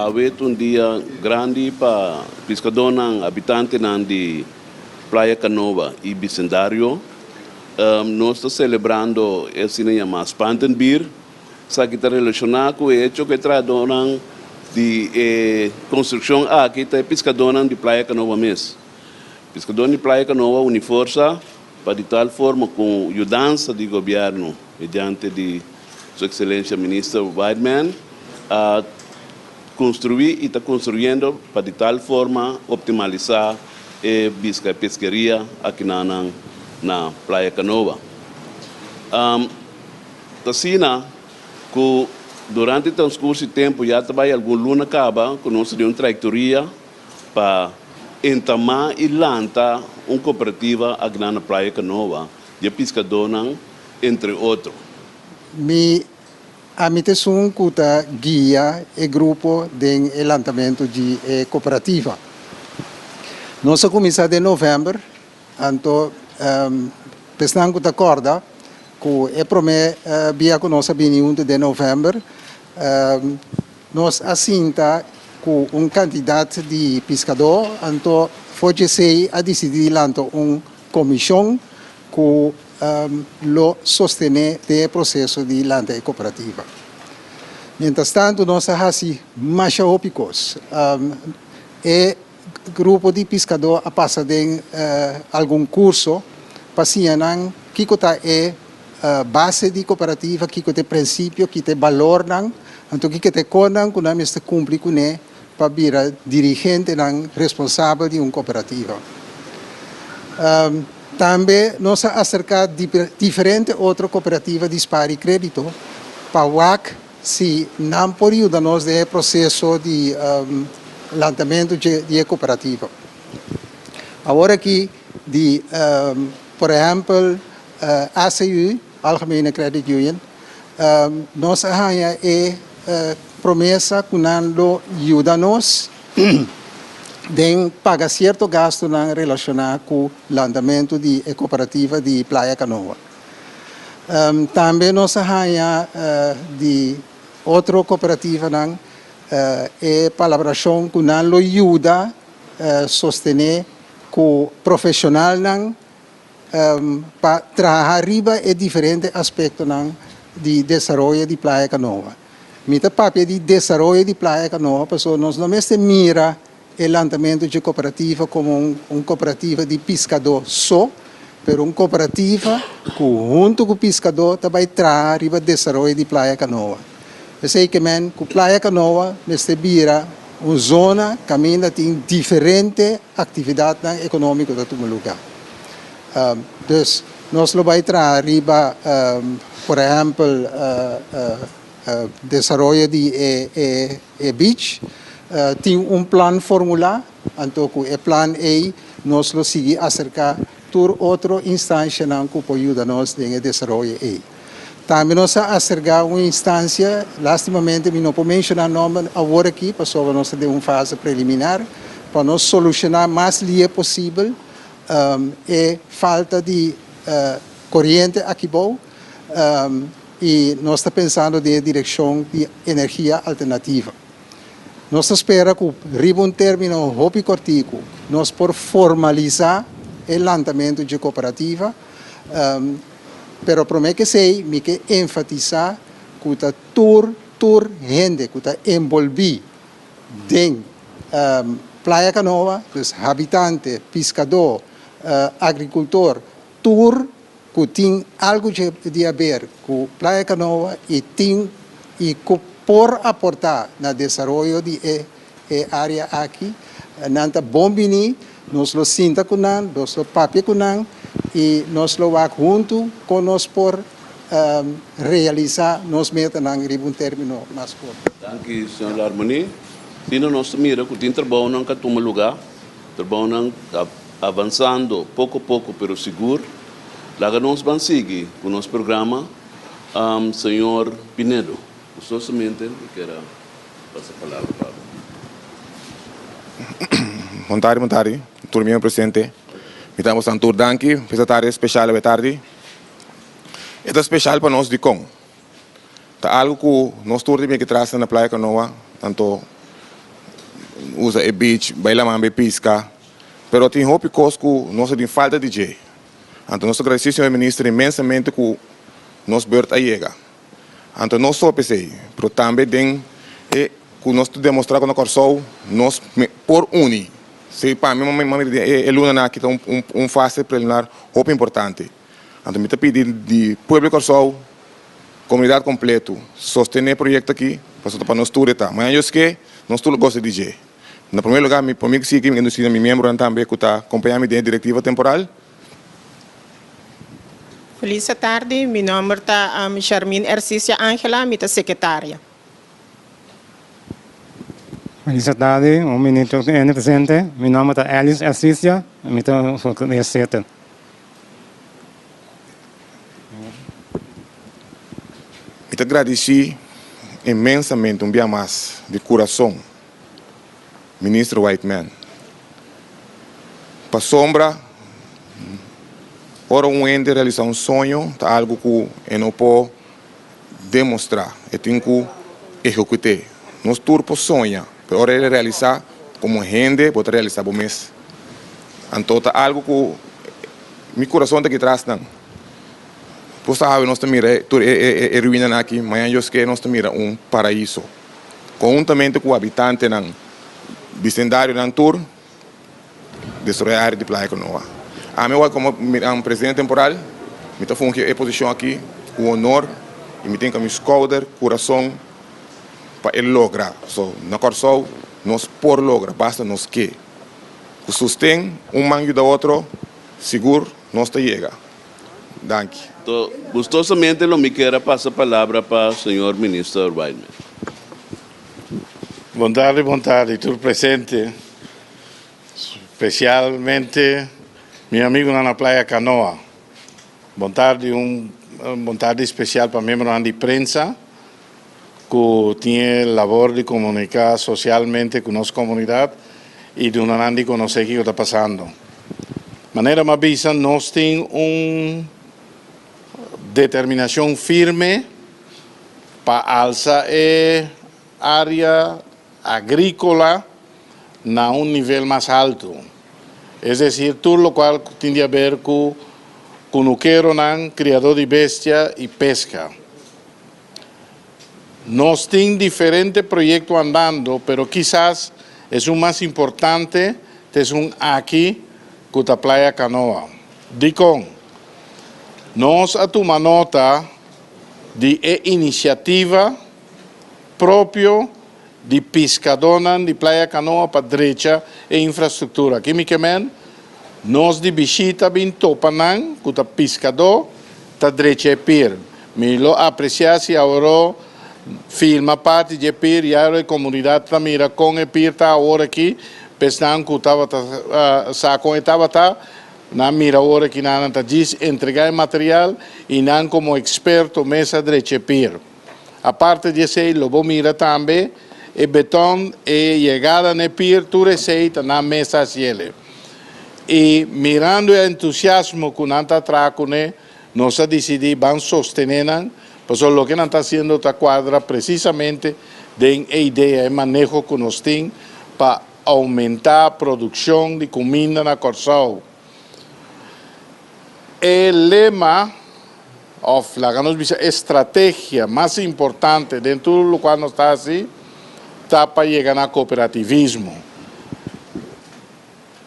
Awe ta un dia grandi pa piskadónan, habitantenan di Playa Canova i bisendario. Nos ta selebrando e asina yamá Spantenbier. Esaki ta relashoná ku e echo ku e trahadónan di e konstrukshon aki ta e piskadónan di Playa Canova mes. Piskadónan di Playa Canova uni forsa pa di tal forma ku yudansa di gobièrnu mediante di Su Ekselensia Minister Whiteman a konstruí i ta konstruyendo pa di tal forma optimalisá e biska e peskeria akinanan na Playa Canova. Ta asina ku durante transkurso di tempu ya ta bai algun luna kaba ku nos ta den un trayektoria pa entamá i lanta un kooperativa akinan na Playa Canova di e piskadónan entre otro. Mi ami ta esun ku ta guia e grupo den e lantamentu di e kooperativa. Nos a kuminsá den novèmber, anto pesnan ku ta kòrda ku e promé bia ku nos a bini huntu den novèmber, nos a sinta ku un kantidat di piskadó, anto for djesei a disidí lanta un komishon ku lo sostené den e proseso di lanta e kooperativa. Mientras tantu nos a hasi masha hopi kos. E grupo di piskadó a pasa den algun kurso pa siña nan kiko ta e base di kooperativa, kiko ta e prinsipio, kiko ta e balornan, anto kiko ta e konan ku nan mester kumpli kuné pa bira dirigentenan responsabel di un kooperativa. Tambe nos a aserká diferente otro kooperativa di spar i krédito pa wak si nan por yuda nos den e proseso di lantamentu di e kooperativa. Awor aki di por ehèmpel ACU, Algemene Credit Union, nos a haña e promesa ku nan lo yuda nos den paga sierto gastunan relashoná ku lantamentu di e kooperativa di Playa Canoa. Tambe nos a haña di otro kooperativanan e palabrashon ku nan lo yuda sostené ku profeshonalnan pa traha riba e diferente aspektonan di desaroyo di Playa Canoa. Mi ta papia di desaroyo di Playa Canoa pasobra nos no mester mira e lantamentu dje kooperativa komo un kooperativa di piskadó so, pero un kooperativa ku huntu ku piskadó ta bai traha riba desaroyo di Playa Canoa. Esei ke men ku Playa Canoa mester bira un zona kaminda tin diferente aktividatnan ekonómiko ta tuma lugá. Dus nos lo bai traha riba por ehèmpel desaroyo di e beach. Tin un plan formulá, anto ku e plan ei nos lo sigui aserká tur otro instanshanan ku por yuda nos den e desaroyo ei. Tambe nos a aserká un instansia, lastimamente mi no por menshoná nòmber awor aki pasobra nos ta den un fase preliminar, pa nos solushoná mas lie posibel e falta di koriente aki bou i nos ta pensando den e direkshon di energia alternativa. Nos ta spera ku riba un término hopi kòrtiku nos por formalisá e lantamentu dje kooperativa, pero promé ku esei mi ke enfatisá ku ta tur tur hende ku ta enbolbí den Playa Canoa, dus habitante, piskadó, agrikultor, tur ku tin algu di haber ku Playa Canoa i tin i ku por aportá na desaroyo di e e área aki, nan ta bon bini, nos lo sinta ku nan, nos lo papia ku nan i nos lo wak huntu kon nos por realisá nos metanan riba un término mas korto. Danki, señor Larmonie. Asina nos ta mira ku tin trabounan ka tuma lugá, trabounan ta avansando poko poko pero sigur. Laga nos ban sigui ku nos programa. Señor Pinedo, gustosamente mi kier a pasa palabra pa bo. Bon tardi, bon tardi tur miembro presente. Mi ta boso tur danki pa esta tardi special awe tardi. E ta special pa nos dikon? Ta algo ku nos tur tin bini aki tras na Playa Canoa, tanto. usa e beach, bai laman bai pisca, pero tin hopi cos cu nos a tin falta di dje. Anto nos ta gradeci señor Minister inmensamente cu nos beurt a yega. Anto no so p'esei, pero tambe den e cu nos ta demostra cu na Corsou nos por uni. Si pa mi e lunanan aki ta un fase preliminar hopi importante. Anto mi ta pidi di pueblo di Corsou, comunidad completo, sostene e proyecto aki, pasobra ta pa nos tur e ta. Mañana Dios ke, nos tur lo gosa di dje. Na prome lugar mi por mi sigui mi indusi na mi miembronan tambe cu ta acompaña mi den e directiva temporal. Feliz tardi, mi nomber ta Sharmin Ercicia Angela, mi ta secretaria. Feliz tardi, un minuto N presente, mi nomber ta Alice Ercicia, mi ta secretaria. Mi ta gradici inmensamente un bia mas di curason Minister Whiteman pasobra ora un hende realisa un soño ta algo cu e no por demostra, e tin cu ejecute. Nos tur por soña, pero ora el realisa como hende bo ta realisa bo mes. Anto ta algo cu mi curason ta aki tras nan. Bo sabe nos ta mira tur e ruinanan aki, mañana Dios ke nos ta mira un paraiso. Konhuntamente ku habitantenan, bisendarionan tur destruí área di Playa Canoa. Ami awor komo presidente temporal mi ta fungi e posishon aki ku honor i mi tin ku mi skouder, kurason pa e logra. So na Kòrsou nos por logra, basta nos ke. Ku sosten un man yuda otro sigur nos ta yega. Danki. To gustosamente lo mi kier a pasa palabra pa señor Minister Whiteman. Bon tardi, bon tardi tur presente, spesialmente mi amigunan na Playa Canoa. Bon tardi, un bon tardi spesial pa miembronan di prensa ku tin e labor di komuniká sosialmente ku nos komunidat i duna nan di konosé kiko ta pasando. Manera mi a bisa nos tin un determinashon firme pa alsa e área agríkola na un nivel mas haltu. Es desir, tur lokual ku tin di aber ku kunukeronan, kriadó di bestia i peska. Nos tin diferente proyekto andando, pero kisas esun mas importante ta esun aki ku ta Playa Canoa. Dikon? Nos a tuma nota di e inisiativa propio di piskadónan di Playa Canoa pa drecha e infrastruktura. Aki mi ke men, nos di bishita bin topa nan ku ta piskadó ta drecha e pir. Mi lo apresiá si aworó filma parti dje pir i aworó e komunidat ta mira kon e pir ta awor aki, pa esnan ku tabata sa kon e tabata, nan mira awor aki nan nan ta djis entregá e material i nan komo eksperto mes a drecha e pir. Aparte di esei lo bo mira tambe e beton, e yegada n'e pir, tur esei ta nan mes ta hasi el'e. I mirando e entusiasmo ku nan ta traha kuné, nos a disidí ban sostené nan, pasobra loke nan ta hasiendo ta kuadra presisamente den e idea, e maneho ku nos tin pa oumentá produkshon di kuminda na Kòrsou. E lema, òf laga nos bisa e strategia mas importante den tur lokual nos ta hasi ta pa yega na kooperativismo.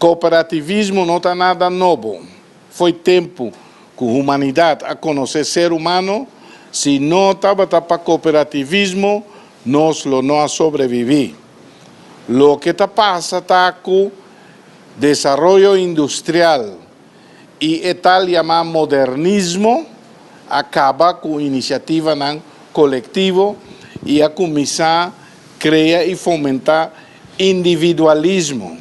Kooperativismo no ta nada nobo. Foi tempu ku humanidat a konosé ser humano, si no tabata pa kooperativismo nos lo no a sobreviví. Loke ta pasa ta ku desaroyo industrial i e tal yamá modernismo a kaba ku inisiativanan kolektivo i a kuminsá krea i fomentá individualismo.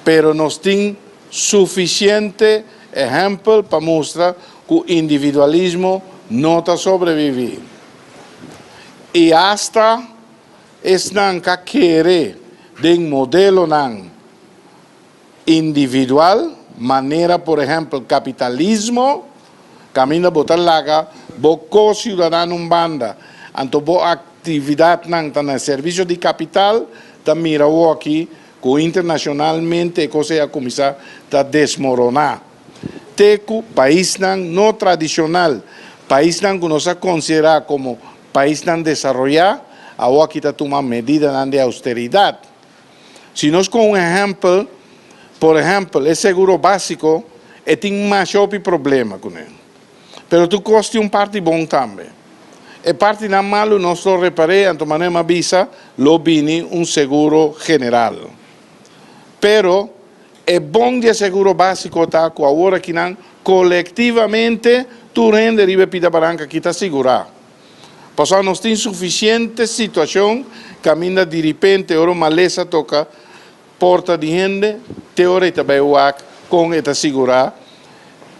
Pero nos tin sufisiente ehèmpel pa mustra ku individualismo no ta sobreviví. I asta esnan ka kere den modelonan individual, manera por ehèmpel kapitalismo, kaminda bo ta laga bo ko-siudadano un banda, anto bo a. aktividatnan ta na servisio di kapital, ta mira awoki ku internashonalmente e kos ei a kuminsá ta desmoroná. Te ku paisnan no tradishonal, paisnan ku nos a konsiderá komo paisnan desaroyá, awoki ta tuma medidanan di austeridat. Si nos kon un ehèmpel, por ehèmpel e seguro básiko, e tin masha hopi problema kuné. Pero tur kos tin un parti bon tambe. E partinan malu nos lo repar'é, anto manera mi a bisa, lo bini un seguro general. Pero e bon di e seguro básiko ta ku awor akinan kolektivamente tur hende riba e pida baranka aki ta sigurá. Pasobra nos tin sufisiente situashon kaminda diripente ora un malesa toka porta di hende, te ora e ta bai wak kon e ta sigurá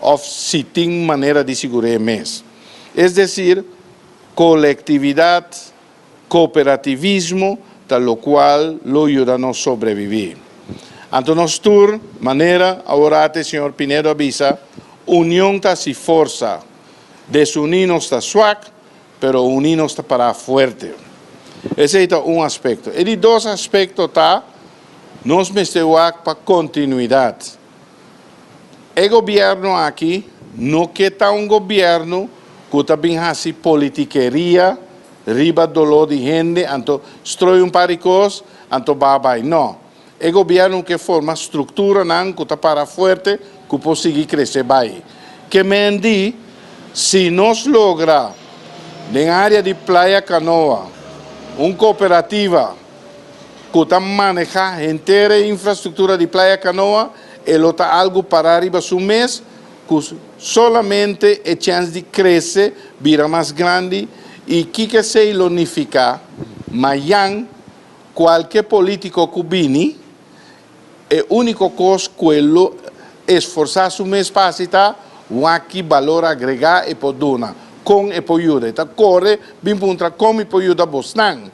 òf si tin manera di sigur'é mes. Es desir, kolektividat, kooperativismo ta lokual lo yuda nos sobreviví. Anto nos tur, manera awor ate señor Pinedo a bisa, union ta hasi forsa. Desuní nos ta swak, pero uní nos ta pará fuerte. Esei ta un aspekto. E di dos aspekto ta, nos mester wak pa kontinuidat. E gobièrnu aki no ke ta un gobièrnu ku ta bin hasi politikeria riba doló di hende, anto stroi un par di kos, anto ba bai. No. E gobièrnu ke forma strukturanan ku ta para fuerte ku por sigui krese bai. Ke men di, si nos logra den área di Playa Kanoa un kooperativa ku ta manehá henter e infrastruktura di Playa Kanoa, e lo ta algu pará riba su mes ku solamente e chèns di krese bira mas grandi i kiko esei lo nifiká mayan. Kualke polítiko ku bini, e úniko kos ku e lo esforsá su mes pa hasi ta wak ki balor agregá e por duna, kon e por yuda. E ta kore bin puntra kon mi por yuda bosnan,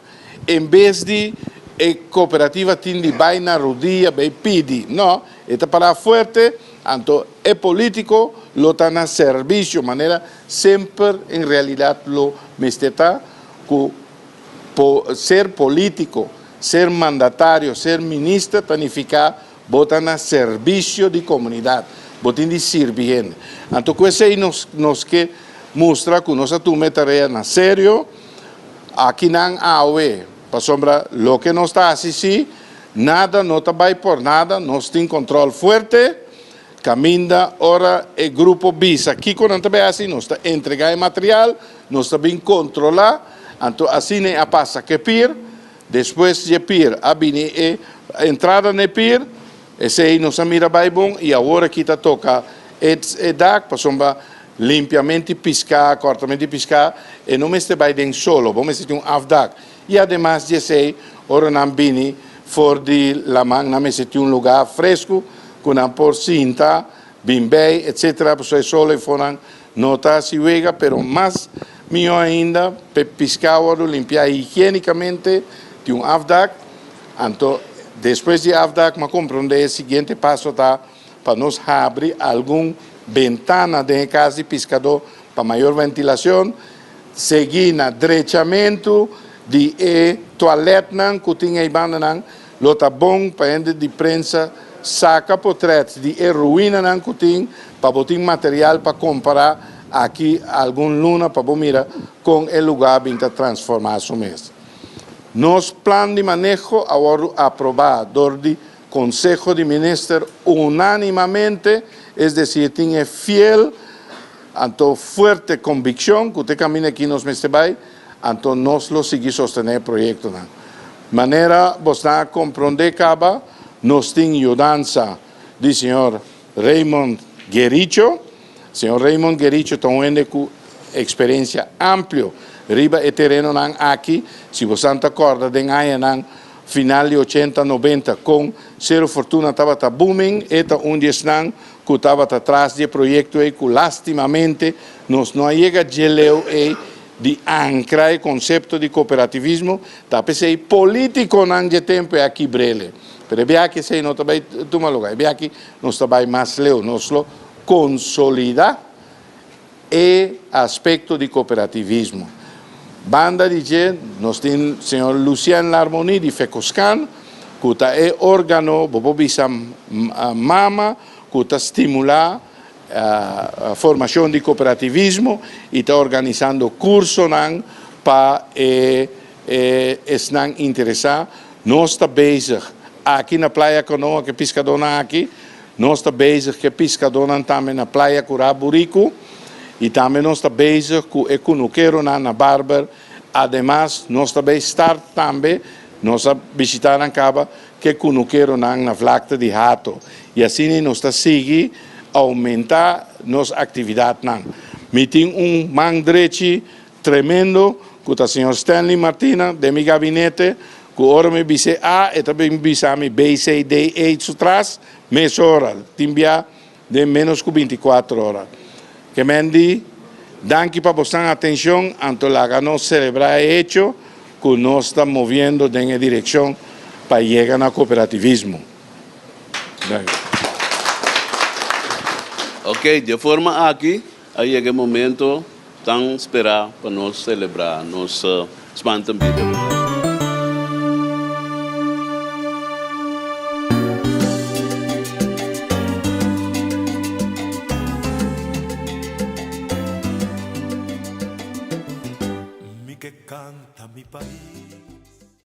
en bes di e kooperativa tin di bai na rudia bai pidi. No, e ta pará fuerte, anto e polítiko lo ta na servisio, manera semper en realidat lo mester ta ku Po ser polítiko, ser mandatario, ser minister ta nifiká bo ta na servisio di komunidat, bo tin di sirbi hende. Anto ku esei nos nos ke mustra ku nos a tuma e tarea na serio akinan awe, pasobra loke nos ta hasi si, nada no ta bai por nada, nos tin kòntròl fuerte, Kaminda ora e grupo bisa kiko nan ta bai hasi, nos ta entregá e material, nos ta bin kontrolá, anto asina e a pasa ku e pir, despues di e pir a bini e entrada na e pir, esei nos a mira bai bon i awor aki ta toka e e dak pasobra limpiamento di piská, kòrtamento di piská e no mester bai den solo, bo mester tin un afdak i ademas di esei ora nan bini for di laman nan mester tin un lugá fresku ku nan por sinta, bin bei, etc. Pasobra e sol eifonan no ta hasi wega, pero mas mihó ainda p'e piská wòrdu limpiá higiénikamente di un afdak. Anto despues di afdak m'a komprondé e siguiente paso ta pa nos habri algun bentana den e kas di piskadó pa mayor ventilashon, sigui na drechamentu di e tualètnan ku tin ei bandanan. Lo ta bon pa hende di prensa saka potret di e ruinanan ku tin pa bo tin material pa kompará aki algun luna pa bo mira kon e lugá bin ta transformá su mes. Nos plan di maneho a wòrdu aprobá dor di Konseho di Minister unánimamente, es desir tin e fiel anto fuerte konvikshon ku te kaminda aki nos mester bai. Anto nos lo sigui sostené e proyektonan. Manera bosnan a komprondé kaba, nos tin yudansa di señor Raymond Guericho. Señor Raymond Guericho ta un hende ku eksperensia amplio riba e terenonan aki. Si bosnan ta kòrda den añanan final di ochenta, nobenta kon Cerro Fortuna tabata booming, e ta un di esnan ku tabata tras di e proyekto ei ku lastimamente nos no a yega dje leu ei di ankra e konsepto di kooperativismo, ta p'esei polítikonan dje tempu e a kibr'ele. Pero e biaha esei no ta bai tuma lugá, e biaha aki nos ta bai mas leu, nos lo konsolidá e aspekto di kooperativismo. Banda di dje nos tin señor Lucien Larmonie di Fecoscan ku ta e organo, bo por bisa mama, ku ta stimulá formashon di kooperativismo i ta organisando kursonan pa e esnan interesá. Nos ta bezig aki na Playa Canoa ku e piskadónan aki. Nos ta bezig ku e piskadónan tambe na Playa Curá Buriku i tambe nos ta bezig ku e kunukeronan na Barber. Ademas nos ta bay start tambe, nos a bishita nan kaba, ku e kunukeronan na Vlakte di Hato. I asina nos ta sigui oumentá nos aktividatnan. Mi tin un man drechi Tremendo cu ta señor Stanley Martina den mi gabinete cu ora mi bis'e A e ta bin bisa mi B, C, D, E su tras mesora, tin bia den menos cu binticuatro ora. Ke men di, danki pa bosnan atencion, anto laga nos celebra e hecho cu nos ta moviendo den e direccion pa yega na cooperativismo. Danki. Ok, di e forma aki A yega e momento tan sperá pa nos selebrá nos Spantenbier.